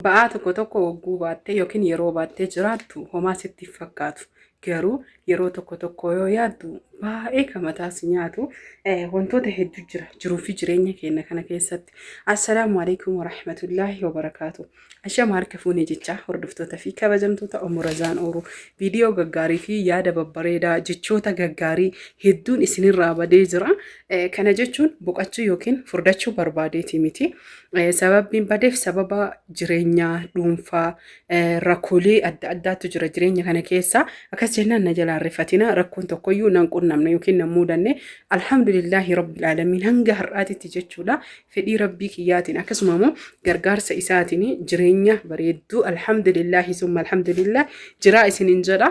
Ba'aa tokko tokko hogguu baattee yookiin yeroo baattee jiraattu homaa sitti hin fakkaatu. Garuu yeroo tokko tokko yoo yaaddu baay'ee kan mataa si nyaatu wantoota hedduu jira jiruu fi jireenya keenya kana keessatti. Assalaamu alaikum warahmatullaahi wabarakaatu. Ashama harka fuunee jechaa hordoftoota fi kabajamtoota Ummu Razaan Ooruu viidiyoo gaggaarii fi yaada babbareedaa jechoota gaggaarii hedduun isinirraa badee jira. Kana jechuun boqachuu yookiin furdachuu barbaadeeti miti. Sababbiin badeef sababa jireenyaa dhuunfaa rakkoolee adda addaatu jira jireenya kana keessa. Akkas jennaan na jalaa hin rifatina rakkoon tokkoyyuu nan qunnamne yookiin nan muudanne alhamdulillaahi rabbil aalamiin hanga har'aatitti jechuudha fedhii rabbii kiyyaatiin akkasuma immoo gargaarsa isaatiin jireenya bareedduu alhamdulillaahi summa alhamdulillah jiraa isinin jedha.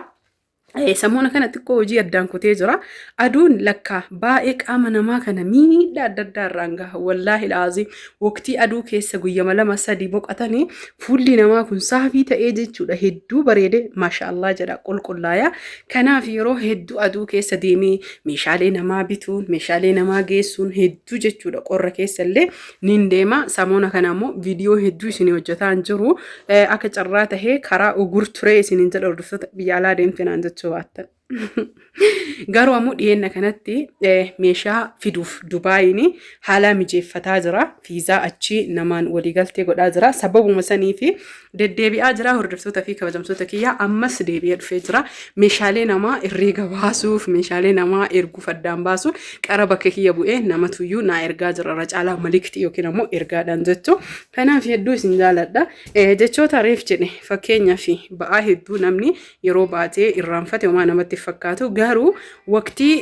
Samoona kana xiqqoo hojii addaan kutee jira. Aduun lakkaa baay'ee qaama namaa kana miidhaa adda addaa irraan gaha. Wallaahi laaziim waqtii aduu keessa guyyama lama sadi boqatanii fuulli namaa kun saafii ta'ee jechuudha. Hedduu bareede maashaallah jedha qulqullaaya. Kanaaf yeroo hedduu aduu keessa deemee meeshaalee namaa bituun meeshaalee namaa geessuun hedduu jechuudha. Qorra keessa illee nin deema. Samoona kana immoo viidiyoo hedduu isin hojjetaa hin jiru. Akka carraa tahee karaa ugur turee isiniin jedha hordoftoota biyya alaa deemte naan jechuu baattan. Garuu ammoo dhiyeenna kanatti meeshaa fiduuf Dubaayiin haala mijeeffataa jira. Fiizaa achii namaan waliigaltee godhaa jira. Sababuma sanii fi deddeebi'aa jira hordoftoota fi kabajamtoota kiyyaa ammas deebi'ee dhufee jira. Meeshaalee namaa herreega baasuuf meeshaalee namaa erguuf addaan baasuun qara bakka kiyya bu'ee namatuyyuu naa ergaa jira irra caalaa malikti yookiin ammoo ergaadhaan jechuu. Kanaaf hedduu isin jaaladha. Jechoota reef jedhe fakkeenyaaf ba'aa hedduu namni yeroo baatee irraanfate homaa namatti hin fakkaatu. Garuu waqtii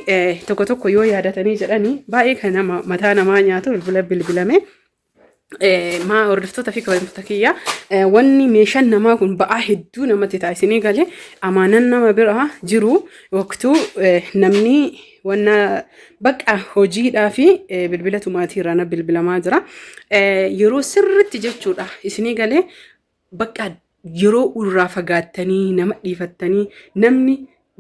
tokko tokko yoo yaadatanii jedhanii baay'ee kan nama mataa namaa nyaatu bilbila bilbilame. Maa hordoftoota fi kabajamtoota kiyya wanni meeshaan namaa kun ba'aa hedduu namatti ta'a isinii galee amaanan nama bira jiru waqtuu namni Wanna bakka hojiidhaa fi bilbila tumaatii irraa na bilbilamaa jira. Yeroo sirritti jechuudha isinii galee bakka yeroo irraa fagaattanii nama dhiifattanii namni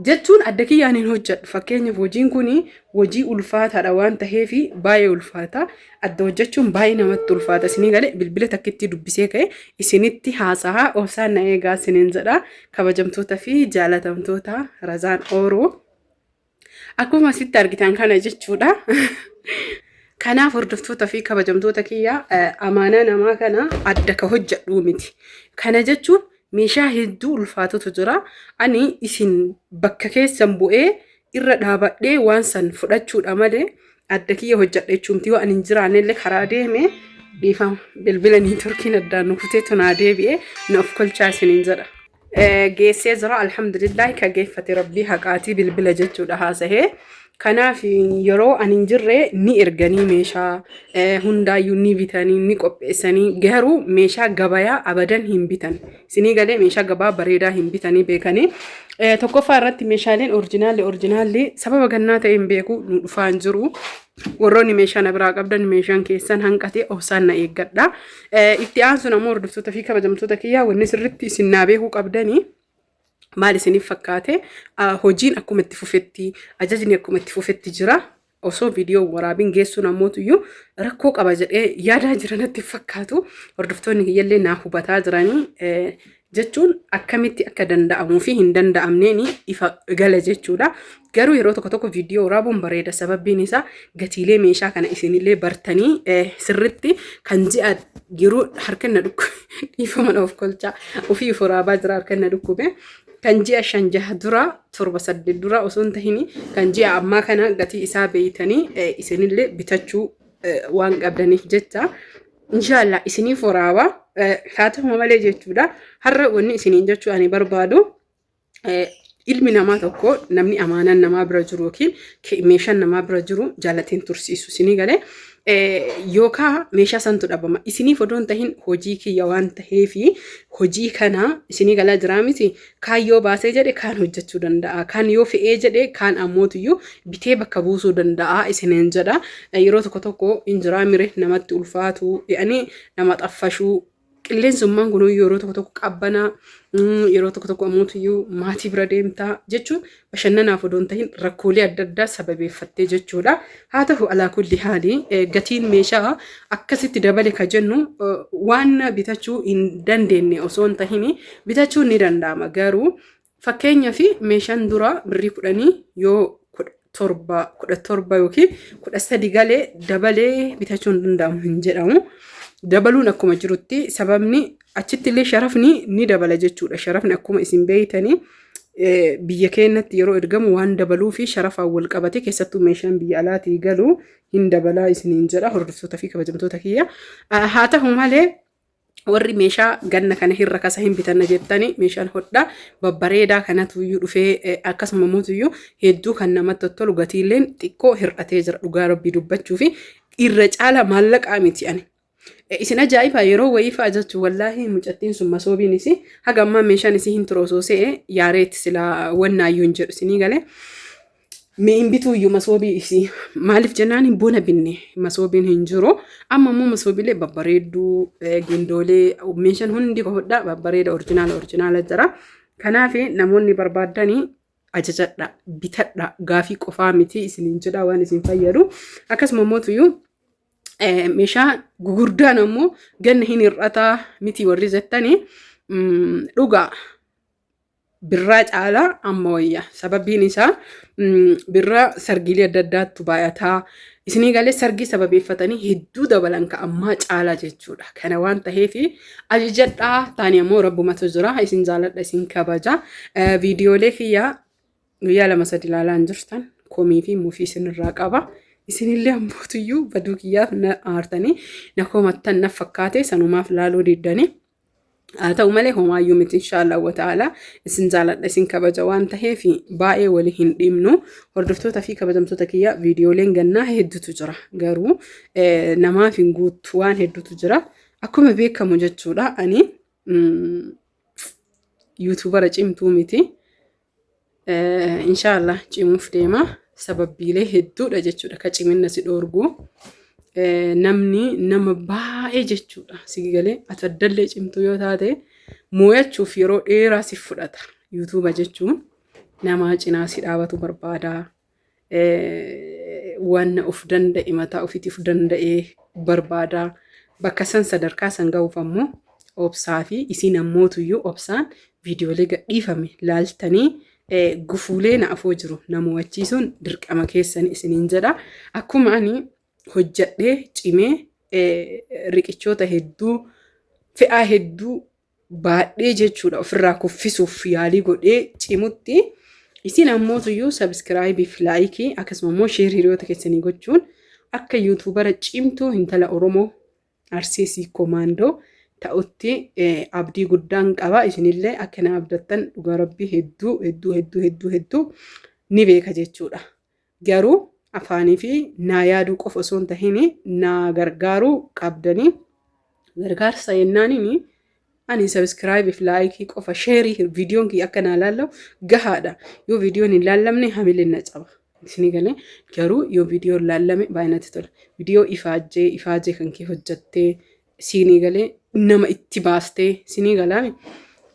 jechuun adda kiyyaan hin hojjedhu. Fakkeenyaaf hojiin kun hojii ulfaataadha waan ta'eef baay'ee ulfaata. Adda hojjechuun baay'ee namatti ulfaata. Isinii galee bilbila takkitti dubbisee ka'e isinitti haasa'a obsaan na eegaa isiniin jedha. Kabajamtoota fi jaalatamtoota Razaan Ooroo. Akkuma asitti argitan kana jechuudha. Kanaaf hordoftoota fi kabajamtoota kiyya amaanaa namaa kana adda ka hojjedhuu miti. Kana jechuun meeshaa hedduu ulfaatutu jira. Ani isin bakka keessan bu'ee irra dhaabadhee waan san fudhachuudha malee adda kiyya hojjedha jechuun yoo ani hin jiraanne illee karaa deeme dhiifama bilbila niitorkiin addaan nu kuteetu naa deebi'e na of kolchaa isiniin jedha. Geessee jira alhamdulillahi ka geeffate rabbii haqaatii bilbila jechuudha haasahee kanaaf yeroo ani hin jirre ni erganii meeshaa hundaayyuu ni bitanii ni qopheessanii garuu meeshaa gabayaa abadan hin bitan isinii galee meeshaa gabaa bareedaa hin bitanii beekanii tokkoffaa irratti meeshaaleen orjinaalli orjinaalli sababa gannaa ta'e hin beeku nu dhufaa hin jiru Warroonni meeshaa na biraa qabdan meeshaan keessan hanqate obsaan na eeggadha. Itti aansuun ammoo hordoftoota fi kabajamtoota kiyyaa wanni sirriitti isin naa beekuu qabdanii maal isiniif fakkaate hojiin akkuma itti fufetti ajajni akkuma itti fufetti jira. Osoo viidiyoo waraabin geessuun ammootuyyuu rakkoo qaba jedhee yaadaa jira natti fakkaatu. Hordoftoonni kiyyallee naa hubataa jiranii jechuun akkamitti akka danda'amuu fi hin danda'amneen ifa gala jechuudha. Garuu yeroo tokko tokko viidiyoo waraabuun bareeda. Sababbiin isaa gatiilee meeshaa kana isinillee bartanii sirritti kan ji'a yeroo harka na dhukkube dhiifama na of kolchaa ofii of waraabaa jira harka na dhukkube. Kan ji'a 5 6 dura 7 8 dura osoo hin tahin kan ji'a ammaa kana gatii isaa beeytanii isinillee bitachuu waan qabdaniif jecha. Inshaallah isiniif waraaba. Haa ta'u malee jechuudha. Har'a wanni isiniin jechuu ani barbaadu ilmi namaa tokko namni amaanaan namaa bira jiru yookiin meeshaan namaa bira jiru jaalateen tursiisu isinii galee yookaan meeshaa santu dhabama. Isiniif odoo hin tahin hojii kiyya waan taheefi hojii kana isinii galaa jiraa miti Kaan yoo baasee jedhe kaan hojjechuu danda'a. Kaan yoo fe'ee jedhe kaan ammootiyyuu bitee bakka buusuu danda'a isiniin jedha. Yeroo tokko tokko hin jiraa mire namatti ulfaatu jedhanii nama xaffashuu Qilleensummaan kun yeroo tokko tokko qabbanaa, yeroo tokko tokko ammoo maatii bira deemtaa jechuun bashannanaaf odoo hin tahin rakkoolee adda addaa sababeeffattee jechuudha. Haa ta'u alaa kulli haali gatiin meeshaa akkasitti dabale ka jennu waan bitachuu hin dandeenye osoo hin tahin bitachuun ni danda'ama. Garuu fakkeenyaaf meeshaan dura birrii 10 yoo 17 17 yookiin 13 galee dabalee bitachuu hin danda'amu hin jedhamu. Dabaluun akkuma jirutti sababni achitti illee sharafni ni dabala jechuudha. Sharafni akkuma isin beeytanii biyya keenyatti yeroo ergamu waan dabaluu fi sharafaan wal qabate keessattuu meeshaan biyya alaatii galu hin dabalaa isiniin jedha hordoftoota fi kabajamtoota kiyya. Haa ta'u malee warri meeshaa ganna kana hin rakasa hin bitanna jettani meeshaan hodhaa babbareedaa kanatuyyuu dhufee akkasuma mootuyyuu hedduu kan namatti tolu gatiilleen xiqqoo hir'atee jira dhugaa rabbii dubbachuu fi irra caala maallaqaa miti ani. Isin ajaa'iba yeroo wayii fa'a jechuun wallaahi mucattiin sun masoobiin isii haga ammaa meeshaan isii hin turosoo osoo se'e yaareetti silaa wannaayyuu hin jedhu isinii galee. Mee hin bituuyyuu masoobii isii. Maaliif jennaan hin bona binne masoobiin hin jiru. Amma immoo masoobiilee babbareedduu gindoolee meeshaan hundi hodhaa babbareeda orjinaala orjinaala jira. Kanaaf namoonni barbaaddanii ajajadha bitadha gaafii qofaa miti isiniin jedha waan isin fayyadu. Akkasuma mootuyyuu meeshaa gugurdaan ammoo ganna hin hir'ataa miti warri jettanii dhugaa. Birraa caalaa amma wayya. Sababiin isaa birraa sargiilee adda addaattu baay'ataa. Isinii galee sargii sababeeffatanii hedduu dabalan ka ammaa caalaa jechuudha. Kana waan ta'eef ajajadhaa taani ammoo rabbumatu jira. Isin jaaladha isin kabaja. Viidiyoolee kiyyaa guyyaa lama sadi ilaalaa hin jirtan komii fi mufii isinirraa qaba. Isinillee ammootuyyuu baduu kiyyaaf na aartanii na komattan na fakkaate sanumaaf laaluu diddanii. Haa ta'u malee homaayyuu miti inshaallah wa ta'ala isin jaaladha isin kabaja waan ta'eef baay'ee wali hin dhiibnu. Hordoftoota fi kabajamtoota kiyya viidiyooleen gannaa hedduutu jira garuu namaaf hin guuttu waan hedduutu jira. Akkuma beekamu jechuudha ani yuutuubara cimtuu miti. Inshaallah cimuuf deema. Sababbiilee hedduudha jechuudha ka ciminna si dhoorgu. Namni nama baay'ee jechuudha si galee ati addallee cimtuu yoo taate moo'achuuf yeroo dheeraa si fudhata. Yuutuuba jechuun namaa cinaa si dhaabatu barbaada. Waan of danda'e mataa ofiitii of danda'ee barbaada. Bakka san sadarkaa san ga'uuf ammoo obsaa fi isiin ammootuyyuu obsaan viidiyoolee gadhiifame laaltanii gufuulee na afoo jiru na mo'achiisuun dirqama keessan isiniin jedha. Akkuma ani hojjadhee cimee riqichoota hedduu fe'aa hedduu baadhee jechuudha ofirraa kuffisuuf yaalii godhee cimutti isin ammootuyyuu sabiskiraayibii fi laayikii akkasuma immoo sheer hiriyoota keessanii gochuun akka yuutuubara cimtuu intala Oromoo Arsii Siikoo Maandoo ta'utti abdii guddaan qaba. Isinillee akka na abdattan dhugaa rabbii hedduu hedduu hedduu hedduu hedduu ni beeka jechuudha. Garuu afaanii fi naa yaaduu qofa osoo hin tahin naa gargaaruu qabdanii gargaarsa yennaaniin ani sabiskiraayibii fi laayikii qofa sheerii viidiyoon kiyya akka naa laallamu gahaadha. Yoo viidiyoon hin laallamne hamileen na caba. Isinii galee garuu yoo viidiyoon laallame baay'ee natti tola. Viidiyoo ifaajjee ifaajee kan kee hojjattee siinii galee nama itti baastee sinii galaami.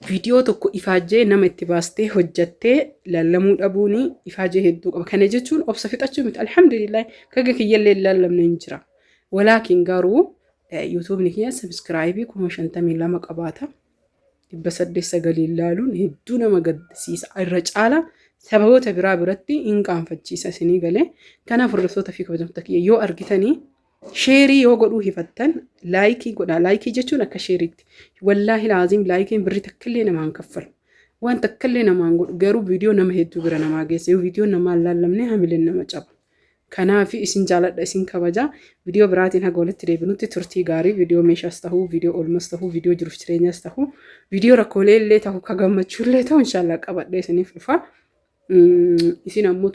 Viidiyoo tokko ifaajjee nama itti baastee hojjattee laallamuu dhabuun ifaajee hedduu qaba. Kana jechuun obsa fixachuu miti. Alhamdulillah kaga kiyyallee hin laallamne hin jira. Walaakin garuu yuutuubni kiyya sabiskiraayibii 52,000 qabaata. 809 laaluun hedduu nama gaddisiisa. Irra caala sababoota biraa biratti hin qaanfachiisa isinii galee. Kanaaf hordoftoota fi kabajamtoota kiyya yoo argitanii sheerii yoo godhuu hifattan laayikii godhaa. Laayikii jechuun akka sheeriitti. Wallaahi laaziim laayikiin birrii takkallee namaan kaffalu. Waan takkallee namaan godhu garuu viidiyoo nama hedduu bira namaa geessa. Yoo viidiyoo namaa hin laallamne hamileen nama caba. Kanaaf isin jaaladha isin kabaja. Viidiyoo biraatiin haga walitti deebinutti turtii gaarii viidiyoo meeshaas ta'uu viidiyoo oolmas ta'uu viidiyoo jiruuf jireenyaas ta'uu viidiyoo rakkoolee illee ta'uu ka gammachuu illee ta'u inshaallah qabadhee isiniif dhufa. Isin ammoo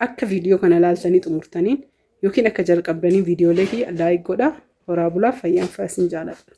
akka viidiyoo kana laaltanii xumurtaniin yookiin akka jalqabdanii viidiyoolee kiyya laayik godhaa horaa bulaa fayyaan fa'a isin jaaladha.